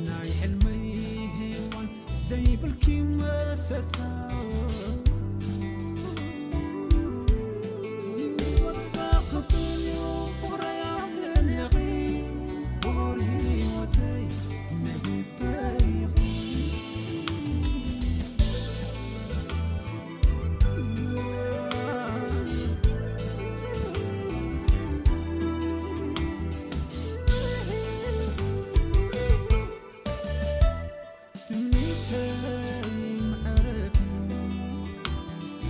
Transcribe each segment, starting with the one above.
ናይ ሕልመይ ሄዋን ዘይብልኪ መሰታ ህይወት ዘኽብር እዩ ፍቕረይ ኣብ ልዕሌኺ ፍቕሪ ህይወተይ ነሂበይ ኢኺ። ትምኒተይ ምዕረግ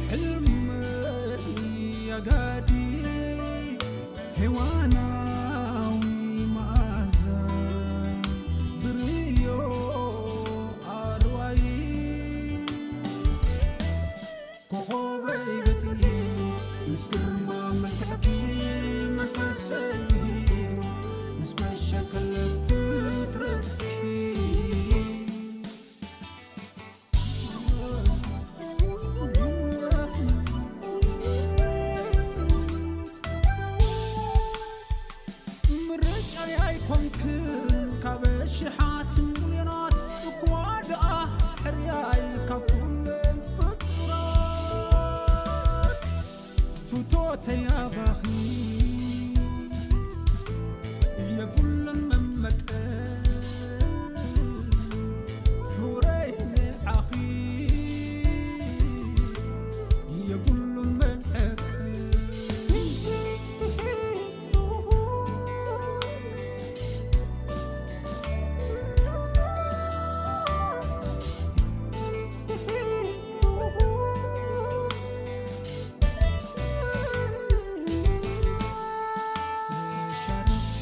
ሕልመይ ኣጋዲ ሄዋናዊ መኣዛ ብርዮ ኣርዋይ ኮኾበይ በጢሉ ምስ ግርማ መልክዕኪ መንፈሰይ ይሂሉ ምስ መሸከለ ፍጥረትኪ ምርጫይ ኣይኮንክን ካብ ሽሓት ሚልዮናት እኳ ደኣ ሕርያይ ካብ ኩለን ፍጡራት ፍቶተይ ኣባኺ የብሉን መመጠን ክብረይ ንዓኺ የብሉን መዐቀን። ሻረቲ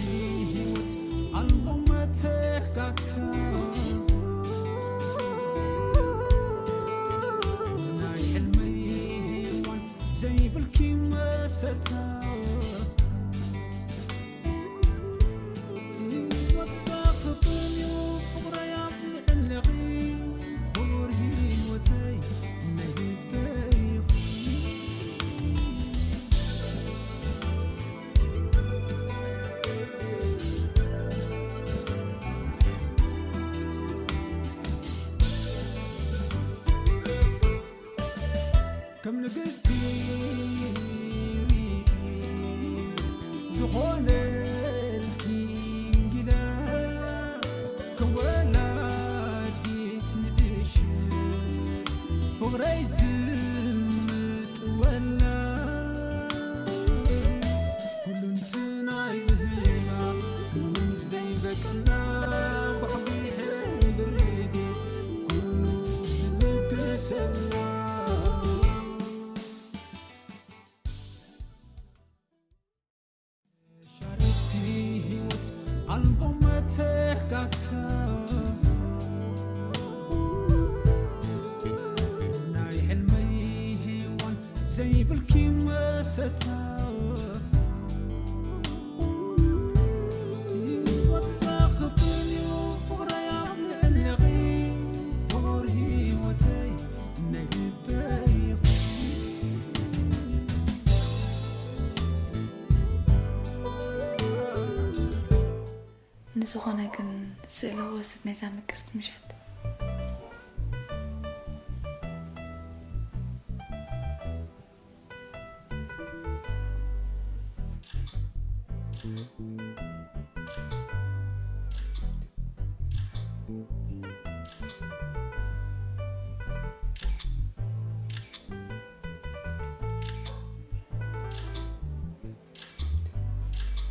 ህይወት ኣልቦ መተካእታ ናይ ሕልመይ ሄዋን ዘይብልኪ መሰታ ህይወት ዘኽብር እዩ ፍቕረይ ኣብ ልዕሌኺ ፍቕሪ ህይወተይ ነሂበይ ኢኺ። ከም ንግስቲ ርኢ ዝኾነልኪ እንግዳ ከም ወላዲት ንእሽት ፍቕረይ ዝምጥወላ ኩሉ እንትን ኣይዝህላ ምንም ዘይበቅላ ባሕሪ ሕብሪ ኩሉ ዝልግሰላ ሻረቲ ህይወት ኣልቦ መተካእታ ናይ ሕልመይ ሄዋን ዘይብልኪ መሰታ ህይወት ዘኽብር እዩ ፍቕረይ ኣብ ልዕሌኺ ፍቕሪ ህይወተይ ናይ ልበይ ኢኺ። ንዝኾነ ግን ስእሊ ክወስድ ነዛ ምቅርቲ ምሸት።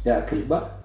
يأكل بقى.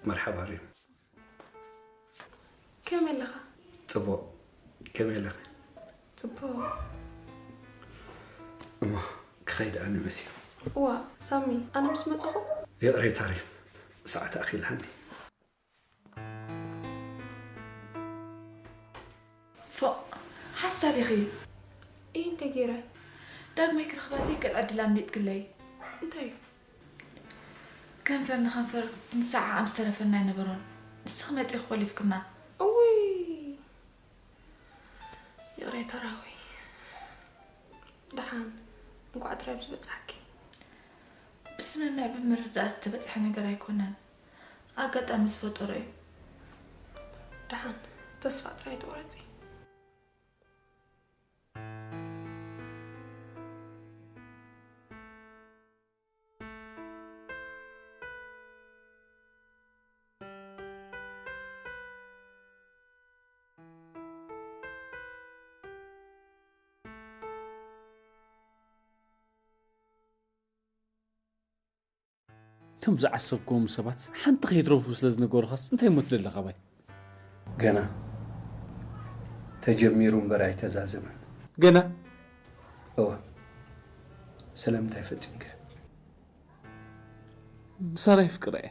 መርሓባ ሪም። ከመይ ኣለኻ? ጽቡቕ። ከመይ ኣለኺ? ጽቡቕ። እሞ ክኸይድ ኣነ መሲሉ። እዋ ሳሚ፣ ኣነ ምስ መጸኹ ይቕሬታ ሪም፣ ሰዓት ኣኺልሃኒ። ፎእ፣ ሓሳድ ኢኺ። እይ እንታይ ገይረ? ዳግማይ ክረኽባ ዘይክእል ዕድል ኣምሊጥክለይ። እንታይ እዩ? ከንፈር ንኸንፈር ንሰዓዓም ዝተረፈና ኣይነበሮን። ንስኺ መጺኺ ኮሊፍክና። እውይ ይቕሬታ ራዊ። ደሓን እንኳዕ ጥራይ ኣብዚ በጻሕኪ። ብስምምዕ ብምርድዳእ ዝተበጽሐ ነገር ኣይኮነን። ኣጋጣሚ ዝፈጠሮ እዩ። ደሓን ተስፋ ጥራይ ትቑረጺ። እቶም ዝዓሰብክዎም ሰባት ሓንቲ ከይትረፉ ስለ ዝነገሩኻስ እንታይ እሞ ትደሊ ካባይ? ገና ተጀሚሩ እምበር ኣይተዛዘመን። ገና እወ። ስለምንታይ ፈጺምከ? ንሳራ የፍቅራ እየ።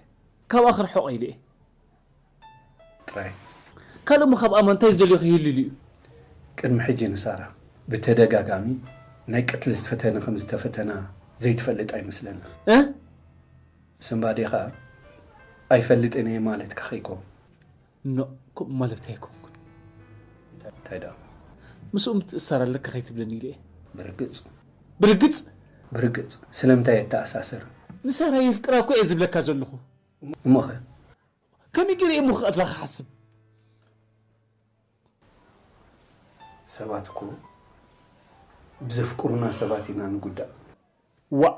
ካብኣ ክርሕቕ ኢለ እየ። ጥራይ። ካልእ እሞ ካብ ኣማን እንታይ ዝደልዮ ክህልሉ እዩ? ቅድሚ ሕጂ ንሳራ ብተደጋጋሚ ናይ ቅትለት ፈተነ ከም ዝተፈተና ዘይትፈልጥ ኣይመስለና። እ? ስንባዴ ኸኣ ኣይፈልጥን እየ ማለትካ ከይኮን። ኖ፣ ከምኡ ማለት ኣይኮንኩን። እንታይ ደኣ? ምስኡ ምትእስሳር ኣለካ ከይትብለኒ ኢለ እየ። ብርግጽ። ብርግጽ? ብርግጽ። ስለምንታይ የተኣሳሰር? ንሳራ የፍቅራ እኮ እየ ዝብለካ ዘለኹ። እሞኸ? ከመይ ገይረ እየ እሞ ክቐትላ ክሓስብ? ሰባት እኮ ብዘፍቅሩና ሰባት ኢና ንጉዳእ። ዋእ!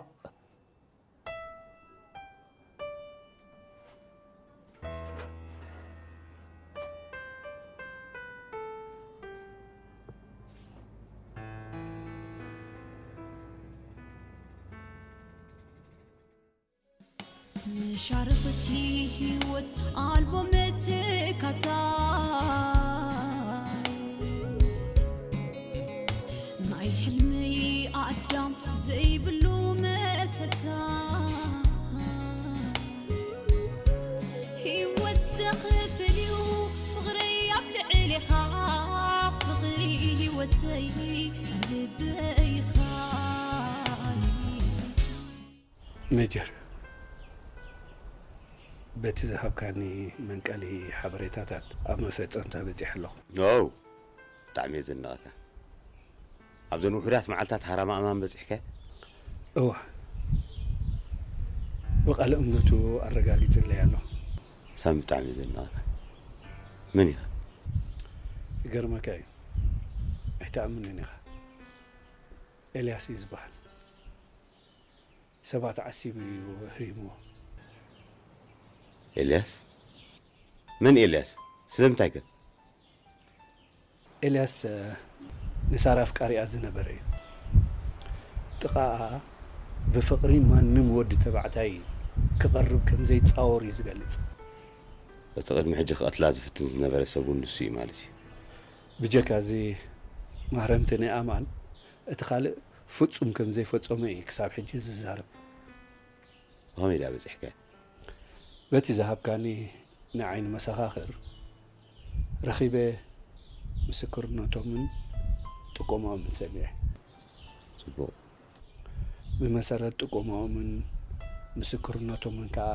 መሻርኽቲ ህይወት ኣልቦ መተካታይ ናይ ሕልሚ ኣዳም ዘይብሉ መሰታ ህይወት ዘኽፍል እዩ ፍቕረይ ኣብ ልዕሌኻ ፍቕሪ ህይወተይ ልበይኻ ሜጀር፣ በቲ ዝሃብካኒ መንቀሊ ሓበሬታታት ኣብ መፈጸምታ በጺሐ ኣለኹ። ኦው፣ ብጣዕሚ እየ ዘድንቐካ። ኣብዘን ውሑዳት መዓልታት ሃራማ ኣማን በጺሕካ? እወ፣ ብቓለ እምነቱ ኣረጋጊጽለይ ኣለኹ። ሳሚ፣ ብጣዕሚ እየ ዘድንቐካ። መን ኢኻ? ይገርመካ እዩ፣ ኣይትኣምንን ኢኻ። ኤልያስ እዩ ዝበሃል። ሰባት ዓሲቡ እዩ ህሪምዎ። ኤልያስ? መን ኤልያስ? ስለምንታይ ከ? ኤልያስ ንሳራ ኣፍቃሪኣ ዝነበረ እዩ። ጥቓኣ ብፍቕሪ ማንም ወዲ ተባዕታይ ክቐርብ ከም ዘይጻወር እዩ ዝገልጽ። እቲ ቅድሚ ሕጂ ክቐትላ ዝፍትን ዝነበረ ሰብ እውን ንሱ እዩ ማለት እዩ። ብጀካ እዚ ማህረምቲ ናይ ኣማን እቲ ካልእ ፍጹም ከም ዘይፈጸሞ እዩ ክሳብ ሕጂ ዝዛረብ። ብኸመይ ደኣ በጺሕካዮ? በቲ ዝሃብካኒ ናይ ዓይኒ መሰኻኽር ረኺበ ምስክርነቶምን ጥቆማኦምን ሰሚዐ። ጽቡቕ። ብመሰረት ጥቆማኦምን ምስክርነቶምን ከኣ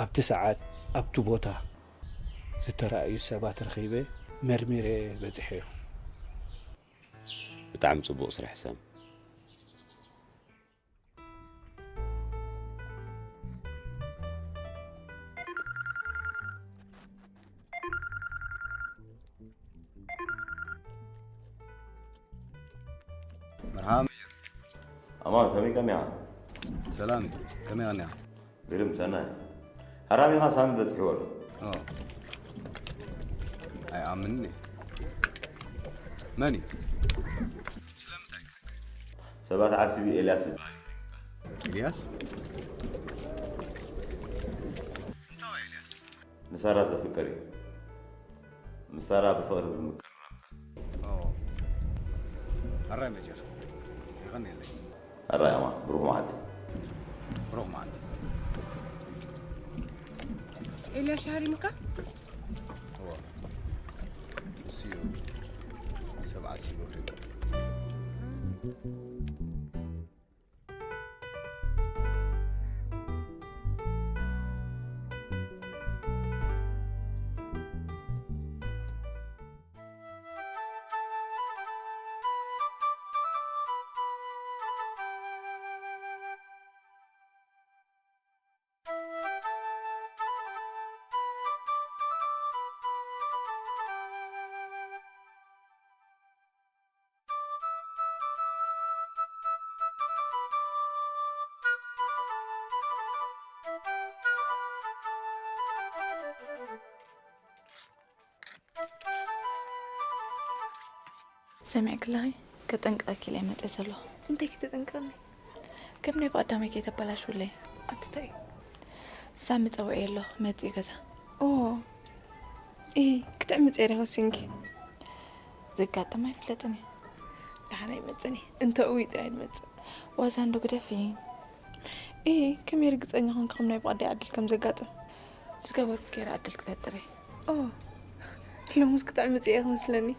ኣብቲ ሰዓት ኣብቲ ቦታ ዝተራእዩ ሰባት ረኺበ መርሚረ በጺሐዮ። ብጣዕሚ ጽቡቕ ስራሕ ሳም። መርሓባ መጀር። ኣማን ከመይ ቀኒኻ? ሰላም እዩ። ከመይ ቀኒኻ? ግርም ሰናይ። ሃራሚኻ ሳሚ በጺሕዎ ኣሎ። ኦ። ኣይኣምንን እየ። መን እዩ? ስለምንታይ? ሰባት ዓሲቡ ኤልያስ ዝበሃል። ኤልያስ? እንታይ? ንሳራ ዘፍቅር እዩ። ንሳራ ብፍቕሪ ብምቅርራብካ። ኦ፣ ኣራይ መጀር። የቐንየለይ። ኣራይ ኣማ፣ ብሩኽ መዓልቲ። ብሩኽ መዓልቲ። ኤልያስ ሃሪምካ? እዎ። ንሱ እዩ ሰብ ዓሲቡ ሂቡ። ሰሚዕኪ ኣለኺ? ከጠንቅቐኪ ኢለ እየ መፂአ ዘለኹ። እንታይ ክተጠንቅቕኒ? ከም ናይ ብቐዳማይ ከይተበላሽውለይ። ኣቲ እንታይ እዩ? ሳሚ ፀዊዐዮ ኣለኹ፣ መፂኡ ገዛ። ኦ፣ እ፣ ክትዕምፂ እየ ዲኺ ወሲንኪ? ዘጋጥም ኣይፍለጥን እዩ። ደሓን ኣይመፅን እዩ። እንተ እውይ ጥራይ ንመፅእ። ዋዛ እንዶ ግደፊ። እ፣ ከመይ ርግፀኛ ኾንኪ ከም ናይ ብቐዳይ ዕድል ከም ዘጋጥም? ዝገበርኩ ገይረ ዕድል ክፈጥር እየ። ኦ፣ ሎሙስ ክትዕምፂ እየ ክመስለኒ።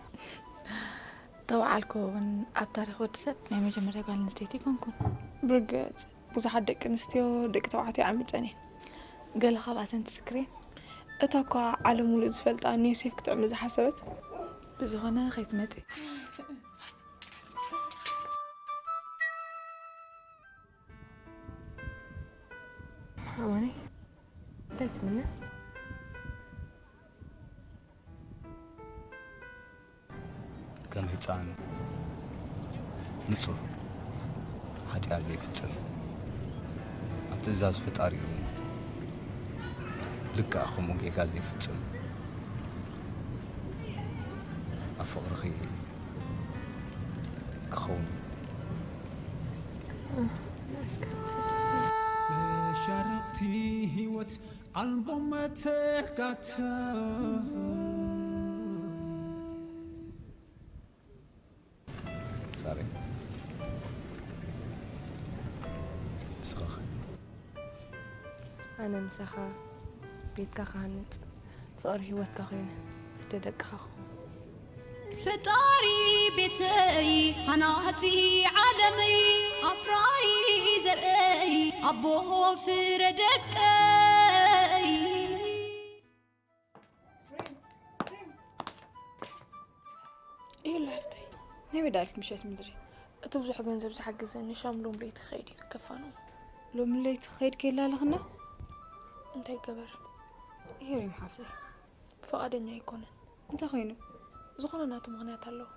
ተወዓልኩ እውን ኣብ ታሪኽ ወዲ ሰብ ናይ መጀመርያ ጓል ኣንስተይቲ ኣይኮንኩን። ብርግፅ፣ ብዙሓት ደቂ ኣንስትዮ ደቂ ተባዕትዮ ዓሚፀን እየን። ገለ ካብኣተን ትዝክሬን? እታ እኳ ዓለም ሙሉእ ዝፈልጣ ንዮሴፍ ክትዕምፅ ዝሓሰበት። ብዝኾነ ከይትመፂ። ሓወነይ፣ እንታይ ትምነ? ከም ህጻን ንጹህ፣ ሓጢኣት ዘይፍጽም፣ ኣብ ትእዛዝ ፈጣሪኡ ልክዕ ከምኡ ጌጋ ዘይፍጽም፣ ኣብ ፍቕርኺ ክኸውን። መሻርኽቲ ህይወት ኣልቦ መተካእታ። ሳሬ፣ ንስኻ ኸ? ኣነ ምሳኻ ቤትካ ክሃንጽ፣ ፍቕሪ ህይወትካ ኮይነ፣ ኣደ ደቅኻ ክኸውን። ፈጣሪ ቤተይ ሃናጺ ዓለመይ ኣፍራዪ ዘርእይ ኣቦ ፍረ ደቀይ። ይላ ሃፍተይ፣ ናይ በዳልክ ምሸት ምድሪ። እቲ ብዙሕ ገንዘብ ዝሓግዘኒ ሻም ሎም ለይቲ ክኸይድ እዩ ከፋንዎ። ሎም ለይቲ ክኸይድ ከይላ ኣለኽና? እንታይ ገበር? ይሄሪም ሓፍተይ። ፍቓደኛ ኣይኮነን። እንታይ ኮይኑ? ዝኾነ ናቱ ምኽንያት ኣለዎ።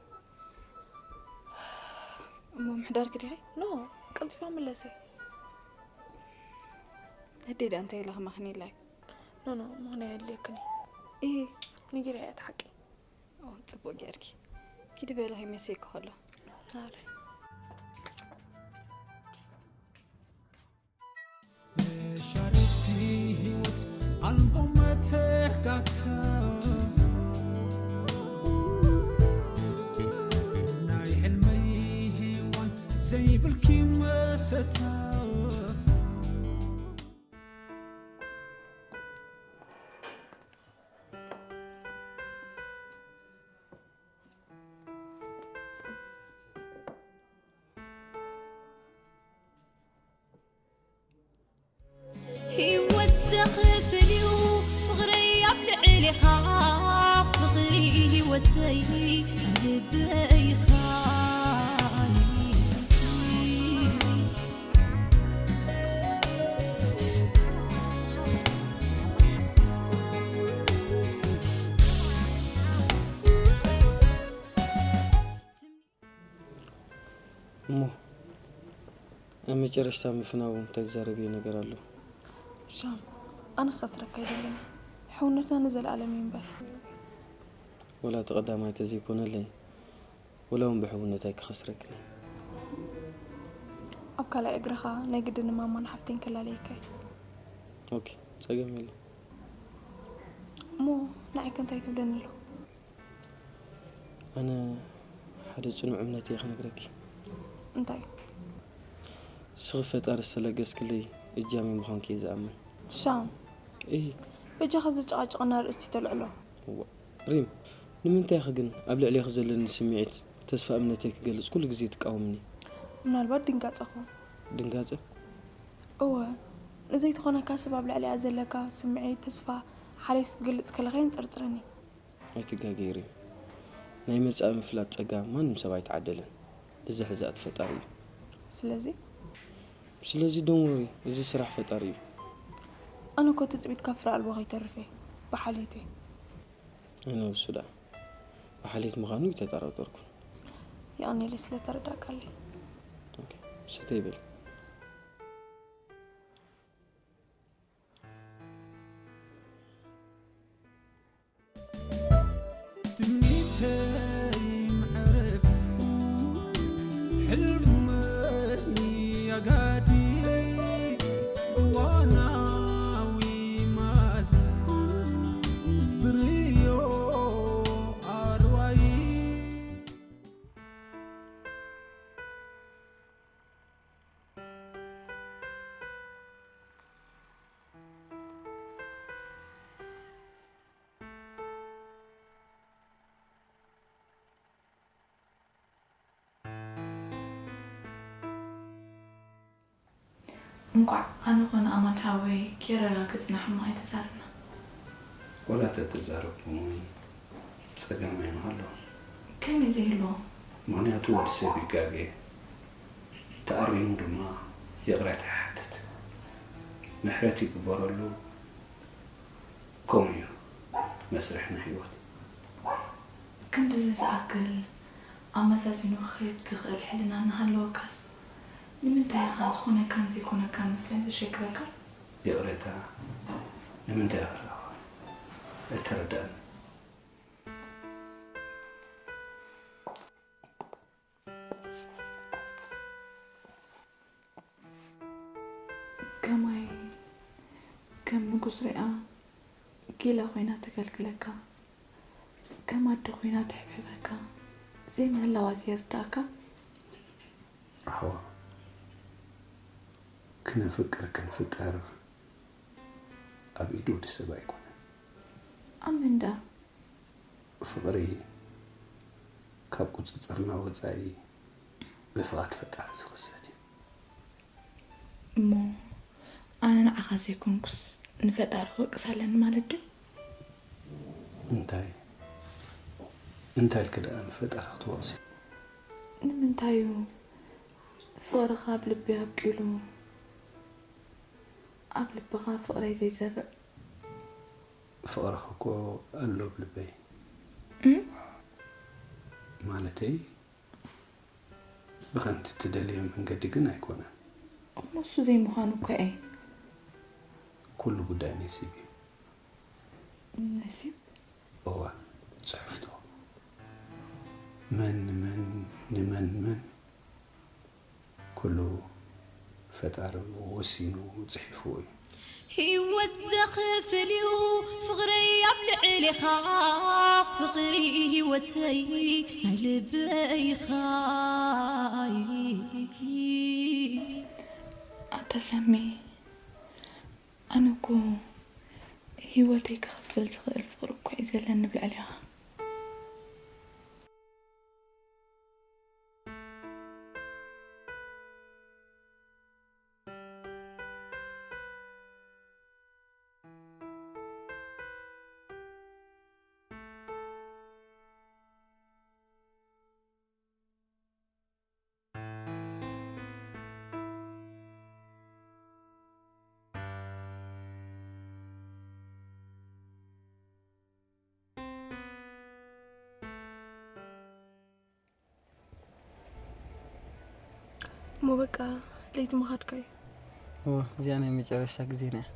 እሞ ምሕዳርኪ ዲኺ? ኖ፣ ቀልጢፋ ምለሰ። ኣደይ ደኣ እንታይ ኢላ ከማኽኒ ኢላ እዩ? ኖ ኖ፣ ምኽንያት የድልየክን እዩ። እሂ። ነጊረያ እቲ ሓቂ። ኦ፣ ጽቡቕ ጌርኪ። ኪዲ በሊ ከይመሰየኪ ከሎ። ናረይ። መሻርኽቲ ህይወት ኣልቦ መተካእታ። ናይ ሕልመይ ሄዋን ዘይብልኪ መሰታ። ህይወት ዘኽፍል እዩ ፍቕረይ ኣብ ልዕሌኻ ፍቕሪ ህይወተይ ልበይ ኢኻ። እሞ ኣብ መጨረሽታ ምፍናው እንታይ ዝዛረብዮ ነገር ኣሎ? ሻም፣ ኣነ ክኸስረካ ኣይደልን። ሕውነትና ንዘለኣለም እዩ እምበር። ወላ እቲ ቀዳማይ ተዘይኮነለይ ወላ እውን ብሕውነት ኣይክኸስረክን እየ። ኣብ ካልኣይ እግርኻ ናይ ግድን ንማማን ሓፍተይን ከላለየካ እዩ። ኦኬ፣ ጸገም የለን። እሞ ንዓይከ እንታይ ትብለኒ ኣሎ? ኣነ ሓደ ጽኑዕ እምነት እየ ክነግረኪ። እንታይ? ንስኺ ፈጣሪ ዝተለገስክለይ እጃሚ ምዃንኪ እየ ዝኣምን። ሻም፣ እይ። በጃኻ ዘጨቓጭቕና ኣርእስቲ ተልዕሎ። እዋ፣ ሪም፣ ንምንታይ ኢኺ ግን ኣብ ልዕሌኺ ዘለኒ ስምዒት ተስፋ እምነተይ ክገልጽ ኩሉ ግዜ ትቃወምኒ? ምናልባት ድንጋጸ ኹን። ድንጋጸ? እወ፣ ንዘይትኾነካ ሰብ ኣብ ልዕሊኣ ዘለካ ስምዒት ተስፋ ሓልዮት ክትገልጽ ከለኻ የንጸርጽረኒ። ኣይትጋገይ ሪም፣ ናይ መጻኢ ምፍላጥ ጸጋ ማንም ሰብ ኣይተዓደለን። እዚ ሕዛእቲ ፈጣሪ እዩ። ስለዚ? ስለዚ don't worry፣ እዚ ስራሕ ፈጣሪ እዩ። ኣነ እኮ ትጽቢት ካብ ፍረ ኣልቦ ከይተርፍ እየ ብሓልዮተይ። ኣነ ውሱ ደኣ ብሓልዮት ምዃኑ ኣይተጠራጠርኩን። የቐንየለይ ስለ ተረዳእካለይ። ኦኬ፣ ሰተይ በል። ትምኒተይ ምዕረፍ፣ ሕልመይ ኣጋዲ፣ እዋናዊ ማእዛ ብርዮ ኣርዋይ። እንቋዕ ኣነ ኾነ ኣማን ሓወይ ከየረጋገጽና ሕማቕ ኣይተዛረብና። ዋላ ተተዛረብኩም እውን ጸገም ኣይምሃለዎን። ከመይ ዘይህልዎ? ምኽንያቱ ወዲ ሰብ ይጋገ፣ ተኣሪሙ ድማ ይቕሬታ ይሓትት። ምሕረት ይግበረሉ። ከምኡ እዩ መስርሕ ናይ ህይወት። ክንድዚ ዝኣክል ኣመዛዚኑ ክኸይድ ዝኽእል ሕልና እናሃለወካስ፣ ንምንታይ ኢኻ ዝኾነካን ዘይኮነካን ምፍላይ ዘሸግረካ? ይቕሬታ ንምንታይ ኢኻ ዘለኻ? ኣይተረዳእን። ከማይ ከም ንጉስ ሪኣ ጊላ ኮይና ተገልግለካ፣ ከም ኣደ ኮይና ትሕብሕበካ ዘይምህላዋ ዘይርዳእካ? ኣሕዋ፣ ክነፍቅር ክንፍቀር ኣብ ኢድ ወዲ ሰብ ኣይኮነን። ኣመንዳ? ፍቕሪ ካብ ቁጽጽርና ወጻኢ ብፍቓድ ፈጣሪ ዝኽሰት እዩ። እሞ ኣነ ንዓኻ ዘይኮንኩስ ንፈጣሪ ክወቅስ ኣለኒ ማለት ድዩ? እንታይ እንታይ ኢልኪ ደኣ ንፈጣሪ ክትወቕሲ? ንምንታይ እዩ ፍቕርኻ ኣብ ልበይ ኣብቂሉ፣ ኣብ ልብኻ ፍቕረይ ዘይዘርእ? ፍቕርኺ እኮ ኣሎ ኣብ ልበይ። እም? ማለተይ ብኸምቲ ትደልዮ መንገዲ ግን ኣይኮነን። እሞ እሱ ዘይምዃኑ እኮ እየ። ኩሉ ጉዳይ ነሲብ እዩ። ነሲብ? እዋ፣ ጽሕፍቶ። መን ንመን፣ ንመን መን፣ ኩሉ ፈጣሪ ወሲኑ ጽሒፍዎ እዩ። ህይወት ዘኽፍል እዩ ፍቕረይ ኣብ ልዕሌኻ፣ ፍቕሪ ህይወተይ ናይ ልበይ ኢኻ። ኣታ ሳሚ፣ ኣነ እኮ ህይወተይ ከኽፍል ዝኽእል ፍቕሪ እኮ እዩ ዘለኒ ኣብ ልዕሌኻ። እሞ በቃ ለይቲ ምኻድካ እዩ። እወ፣ እዚኣ ናይ መጨረሻ ግዜና እያ።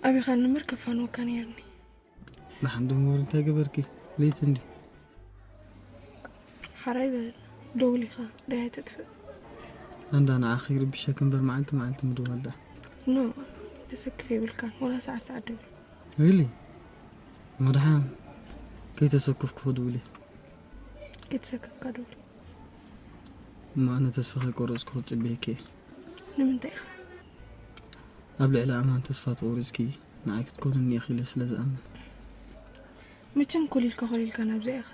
ኣቢኻ ንምር ከፋንወካ ነይርኒ። ንሓንዲ ምሁር እንታይ ገበርኪ? ለይቲ እንዲ ሓራይ በል፣ ደውል ኢኻ ደይ ኣይተጥፍእ። ኣንዳ ንዓኺ ይርብሸኪ እምበር መዓልቲ መዓልቲ ምድዋል ደኣ። ኖ፣ ደሰክፍ የብልካን፣ ወላ ሰዓት ሰዓት ደውል። ሪሊ? መድሓ ከይተሰከፍኩ ክድውል እየ። ከይተሰከፍካ ድውል። እሞ ኣነ ተስፋ ከይቆረፅኩ ክፅበየኪ እየ። ንምንታይ ኢኻ? ኣብ ልዕሊ ኣማን ተስፋ ተቆሪፅኪ ንዓይ ክትኮንኒ ኢኺ ኢለ ስለ ዝኣምን። መቸም ኮሊልካ ኮሊልካ ናብዚኣ ኢኻ።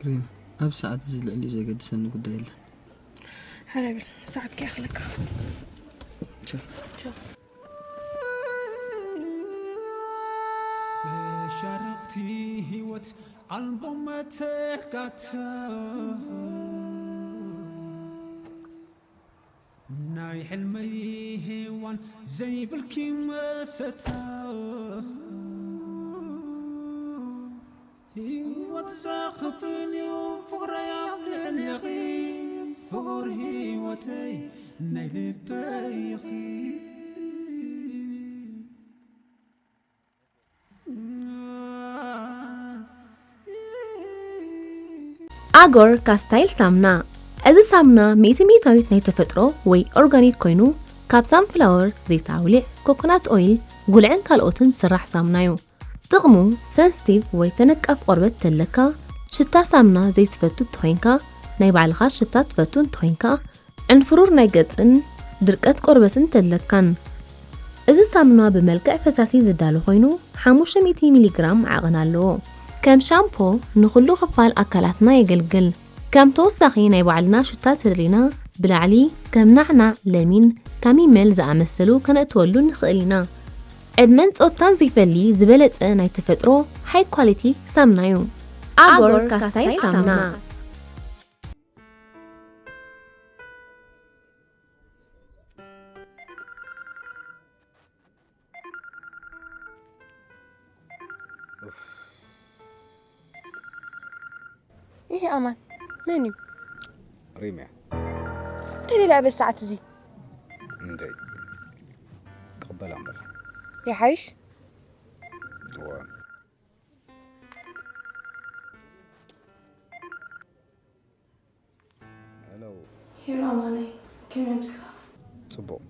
ሪም፣ ኣብ ሰዓት እዚ ልዕሊ ዘገድሰኒ ጉዳይ የለን። ሓረብል ሰዓት ከይኣኽለካ። ቻው። ቻው። መሻርኽቲ ህይወት ኣልቦ መተካእታ ናይ ሕልመይ ሄዋን ዘይብልኪ መሰታ ህይወት ዘኽፍል እዩ ፍቕረይ ኣብልዕሌኺ ፍቑር ህይወተይ ናይ ልበይ ኢኺ ኣጎር ካስታይል ሳምና። እዚ ሳምና ሚእቲ ሚእታዊት ናይ ተፈጥሮ ወይ ኦርጋኒክ ኮይኑ ካብ ሳንፍላወር፣ ዘይት ኣውሊዕ፣ ኮኮናት ኦይል፣ ጉልዕን ካልኦትን ዝስራሕ ሳምና እዩ። ጥቕሙ ሰንስቲቭ ወይ ተነቃፍ ቆርበት ተለካ ሽታ ሳምና ዘይትፈቱ እንተኾይንካ ናይ ባዕልኻ ሽታ ትፈቱ እንተኾይንካ ዕንፍሩር ናይ ገጽን ድርቀት ቆርበትን ተለካን። እዚ ሳሙና ብመልክዕ ፈሳሲ ዝዳሎ ኮይኑ ሓሙሽተ ሚእቲ ሚሊ ግራም ዓቐን ኣለዎ። ከም ሻምፖ ንኹሉ ክፋል ኣካላትና የገልግል። ከም ተወሳኺ ናይ ባዕልና ሽታ ተደሊና ብላዕሊ ከም ናዕናዕ፣ ለሚን፣ ካሚመል ዝኣመሰሉ ከነእትወሉ ንኽእል ኢና። ዕድመን ጾታን ዘይፈሊ ዝበለጸ ናይ ተፈጥሮ ሃይ ኳሊቲ ሳሙና እዩ። ኣጎር ካስታይል ሳሙና። ይሄ ኣማን መን እዩ? ሪም እያ። እንታይ ደልያ በዚ ሰዓት እዚ? እንተይ ክቕበላ እምበር። ይሓይሽ? እወ። ሄሎ። ሄሎ ኣማነይ፣ ከመይ ኣምሲኻ? ጽቡቕ።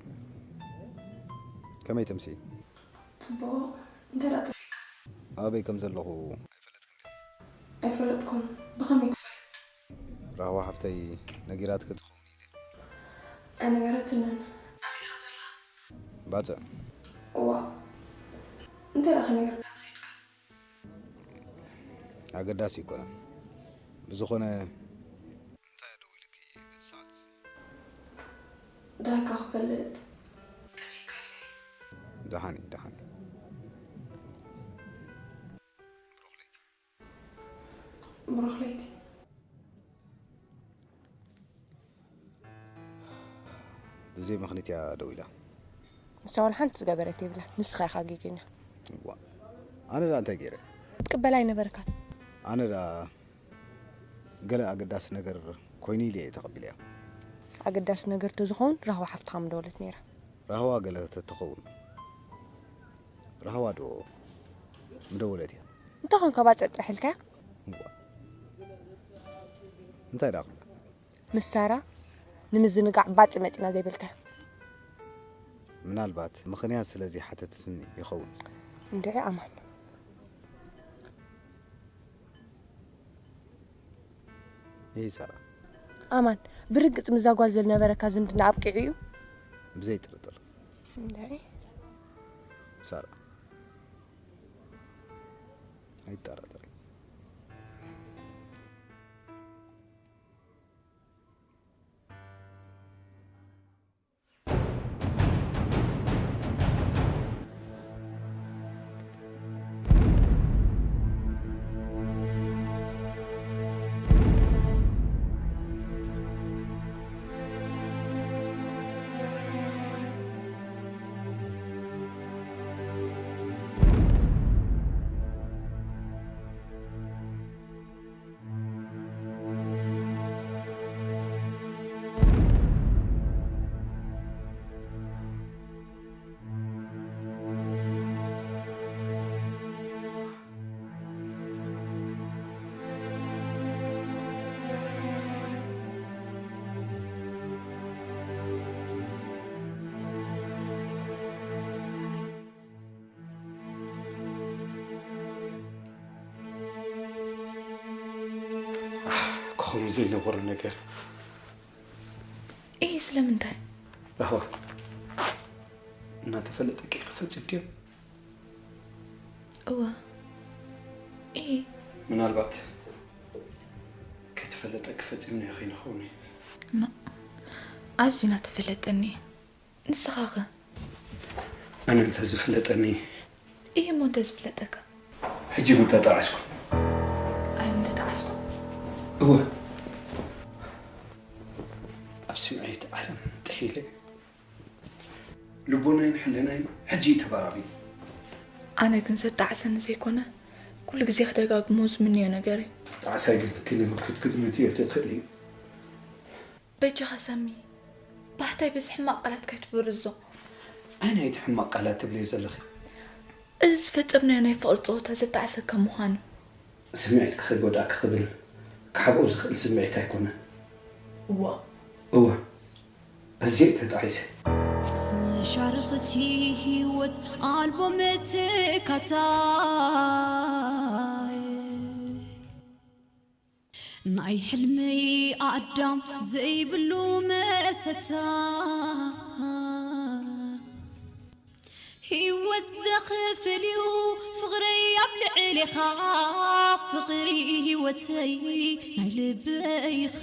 ከመይ ትምሲ? ጽቡቕ። እንታይ ደኣ ጠፊእካ? ኣበይ ከም ዘለኹ ኣይፈለጥኩን። ብኸመይ ክፈልጥ? ራህዋ ሓፍተይ ነጊራትኪ ትኸውን ኢለ። ኣይነገረትንን። ኣበይ ኢኻ ዘለኻ? ባጽዕ። እዋ። እንታይ ደኣ ከይነገርካኒ ከይድካ? ኣገዳሲ ኣይኮነን። ብዝኾነ እንታይ ደዊልኪ በዚ ሰዓት እዚ? ዳርጋ ክፈልጥ ጠፊእካ ኢለ። ደሓን እዩ፣ ደሓን እዩ። ብሩኽ ለይቲ። ብሩኽ ለይቲ። ብዘይ ምኽኒት እያ ደዊላ። ንሳ ዋላ ሓንቲ ዝገበረት የብላን። ንስኻ ኢኻ ጌገኛ። እዋ፣ ኣነ ደኣ እንታይ ገይረ? ክትቅበላ ኣይነበረካን። ኣነ ደኣ ገለ ኣገዳሲ ነገር ኮይኑ ኢለ እየ ተቐቢለያ። ኣገዳሲ ነገር ተዝኸውን ራህዋ ሓፍትኻ ምደወለት ነይራ። ራህዋ ገለ ተትኸውን ራህዋ ዶ ምደወለት እያ። እንታይ ኾንካ ባጽዕ ጥራሕ ኢልካያ? እዋ፣ እንታይ ደኣ ክብላ? ምስ ሳራ ንምዝንጋዕ ባጽዕ መጺና ዘይበልካያ? ምናልባት ምኽንያት ስለ ዘይሓተትኒ ይኸውን። እንድዒ ኣማን። ይህ ሳራ። ኣማን፣ ብርግጽ ምስዛ ጓል ዝነበረካ ዝምድና ኣብቂዑ እዩ? ብዘይ ጥርጥር። እንድዒ። ሳራ። ኣይጠራጠሪ። ከምኡ ዘይነበሮ ነገር። እይ ስለምንታይ? ራህዋ፣ እናተፈለጠኪ ፈፂምክዮ? እወ። እይ። ምናልባት ከይተፈለጠኪ ፈፂምናዮ ከይንኸውን እዩ። ኣዝዩ እናተፈለጠኒ እዩ። ንስኻ ኸ? ኣነ እንተዝፍለጠኒ። እይ እሞ እንተዝፍለጠካ? ሕጂ ምተጣዓስኩ። ኣይ ምተጣዓስኩ። እወ። ኣብ ስምዒት ዓለም ጥሒለ። ልቦናይን ሕልናይን ሕጂ እዩ ተባራቢሩ። ኣነ ግን ዘጣዕሰኒ ዘይኮነ ኩሉ ግዜ ክደጋግሞ ዝምንዮ ነገር እዩ። ጣዕሳይ ግን ክነምክት ክትምትዮ ትኽእል እዩ። በጃኻ ሳሚ፣ ባህታይ በዚ ሕማቕ ቃላት ከይትብርዞ። ኣይ ናይ እቲ ሕማቕ ቃላት ትብልዮ ዘለኺ? እዚ ዝፈጸምናዮ ናይ ፍቕሪ ጸወታ ዘጣዕሰካ ምዃኑ። ስምዒትኪ ከይጎድኣኪ ክብል ክሓብኦ ዝኽእል ስምዒት ኣይኮነን። እዋ። እወ፣ ኣዝየ ተጣዒሰ። መሻርኽቲ ህይወት ኣልቦ መተካታይ ናይ ሕልመይ ኣዳም ዘይብሉ መሰታ ህይወት ዘኽፍል እዩ ፍቕረይ ኣብ ልዕሌኻ ፍቕሪ ህይወተይ ናይ ልበይኻ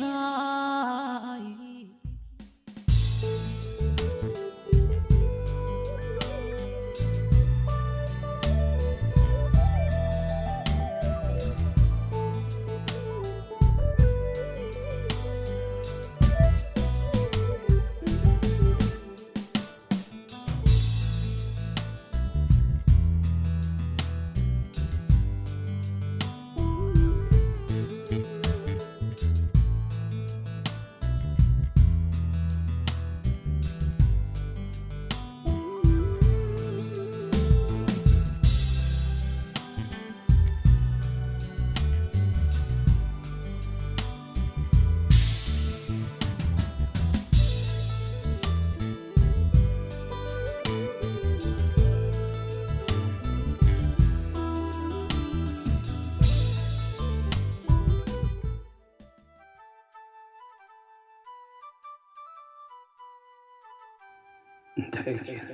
እንታይ ገይረ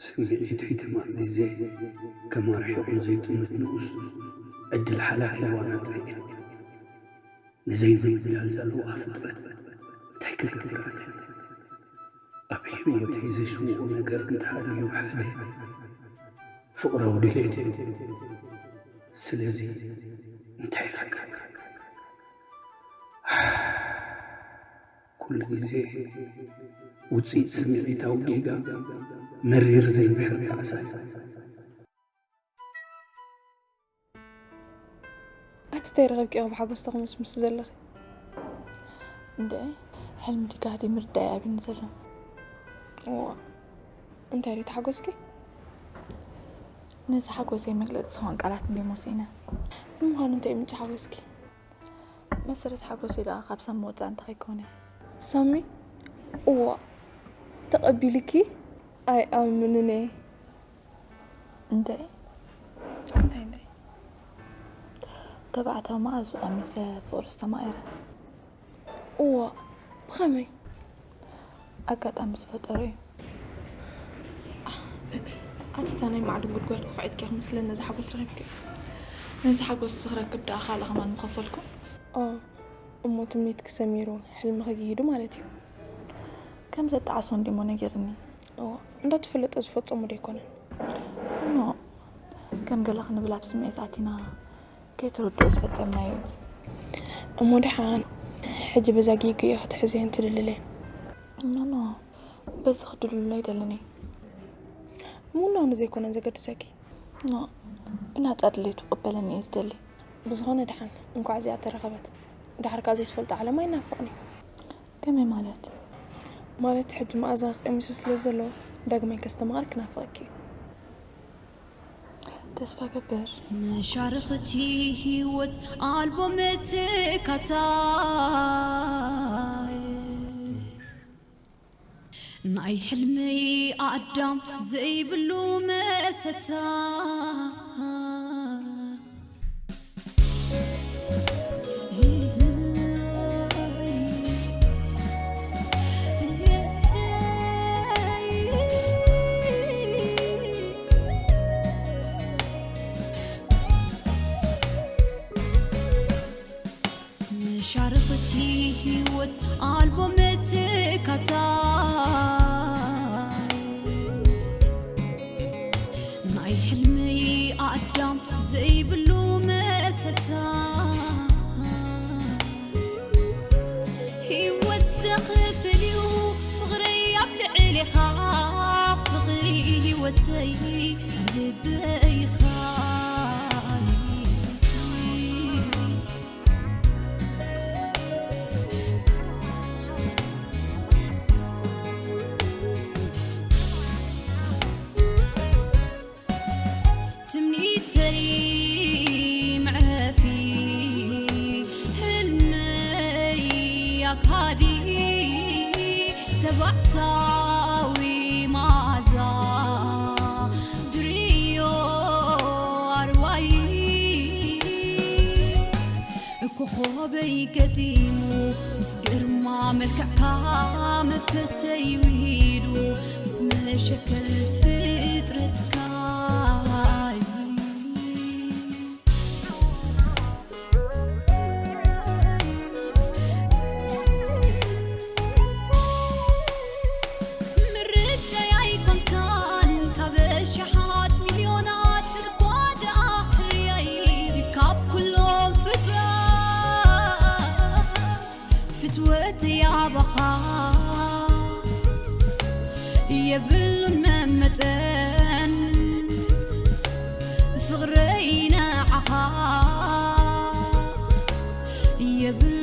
ስምዒተይ ተማእዚዘ ከማርሕቑ ዘይጥምት ንኡስ ዕድል ሓላፊ ዋና እንታይ እየ? ንዘይምብዳል ዘለዋ ፍጥረት እንታይ ክገብር ኣለኒ? ኣብ ህይወተይ ዘይስውኦ ነገር እንተሃልዩ ሓደ ፍቕራዊ ድሌት እዩ። ስለዚ እንታይ ክገብር? ኩሉ ግዜ ውፅኢት ስምዒታዊ ጌጋ መሪር ዘይምሕር ጣዕሳ እዩ። ኣቲ እንታይ ረኺብኪ ኢኺ ብሓጎስ ተኹምስምሲ ዘለኺ? እንደ ሕልሚ ድዩ ጋህዲ ምርዳእ ኣብዩኒ ዘሎ። እዋ እንታይ ድዩ ተሓጎስኪ? ነዚ ሓጎሰይ መግለፂ ዝኾን ቃላት እንድየ መሲእነ። ንምዃኑ እንታይ እዩ ምንጪ ሓጎስኪ? መሰረት ሓጎሰይ ደኣ ካብ ሳሚ ወፃኢ እንተኸይኮነ። ሳሚ? እዋ ተቐቢልኪ? ኣይኣምንን እየ። እንታይ? እንታይ እንታይ? ተባዕታዊ መኣዝኡ ኣሚሰ ፍቕሪ ዝተማቐረ። እዋ ብኸመይ? ኣጋጣሚ ዝፈጠሮ እዩ። ኣቲ እታ ናይ ማዕድን ጉድጓድ ኩዕትኪ ክመስለኒ ነዚ ሓጎስ ረኺብኪ። ነዚ ሓጎስ ዝኽረክብ ደኣ ካልእ ከማን ምኸፈልኩ። ኦ እሞ ትምኒትኪ ሰሚሩ ሕልምኺ ግሂዱ ማለት እዩ። ከም ዘጣዕሶ እንዲሞ ነጊርኒ። ኦ እንዳተፈለጠ ዝፈጸሙ ዶ ኣይኮነን? ኖ ከም ገለ ክንብል ኣብ ስምዒት ኣቲና ከይተረድኦ ዝፈጸምናዮ እዩ። እሞ ደሓን ሕጂ በዛ ጌግኡ ክትሕዝየን ትልልለይ? ኖ ኖ በዚ ክድልሎ ኣይደልን እየ። ምውናኑ ዘይኮነን ዘገድሰኪ። ኖ ብናጻ ድሌቱ ክቕበለኒ እየ ዝደሊ። ብዝኾነ ደሓን እንኳዕ እዚኣ ተረኸበት። ደሓር ከኣ ዘይትፈልጦ ዓለም ኣይናፍቕን እዩ። ከመይ ማለት? ማለት ሕጂ መኣዛኺ ቀሚሱ ስለ ዘሎ ዳግማይ ከስተማቕር ክናፍቐኪ እዩ። ተስፋ ገብር። መሻርኽቲ ህይወት ኣልቦ መተካታይ ናይ ሕልመይ ኣዳም ዘይብሉ መሰታ ሻርኽቲ ህይወት ኣልቦ መተካታይ፣ ናይ ሕልሚ ኣዳም ዘይብሉ መሰታ። ህይወት ዘኽፍል እዩ ፍቕረይ ኣብ ልዕሌኻ፣ ፍቕሪ ህይወተይ ልበይኻ። ትምኒተይ መዕረፊ፣ ህልመይ ኣካሊ፣ ተባዕታዊ መኣዛ ድርዮ ኣርዋይ። ኮኾበይ ገጢሙ ምስ ግርማ መልክዕካ፣ መንፈሰይ ውሂዱ ምስ መሸከል ፍጥረትካ። ምርጫይ ኣይኮንካን ካብ ኣሽሓት ሚልዮናት፣ እኳ ደኣ ሕርያይ ካብ ኩሎም ፍጥረት። ፍትወተይ ኣባኻ የብሉን መመጠን፣ ፍቕረይ ንዓኻ የብሉን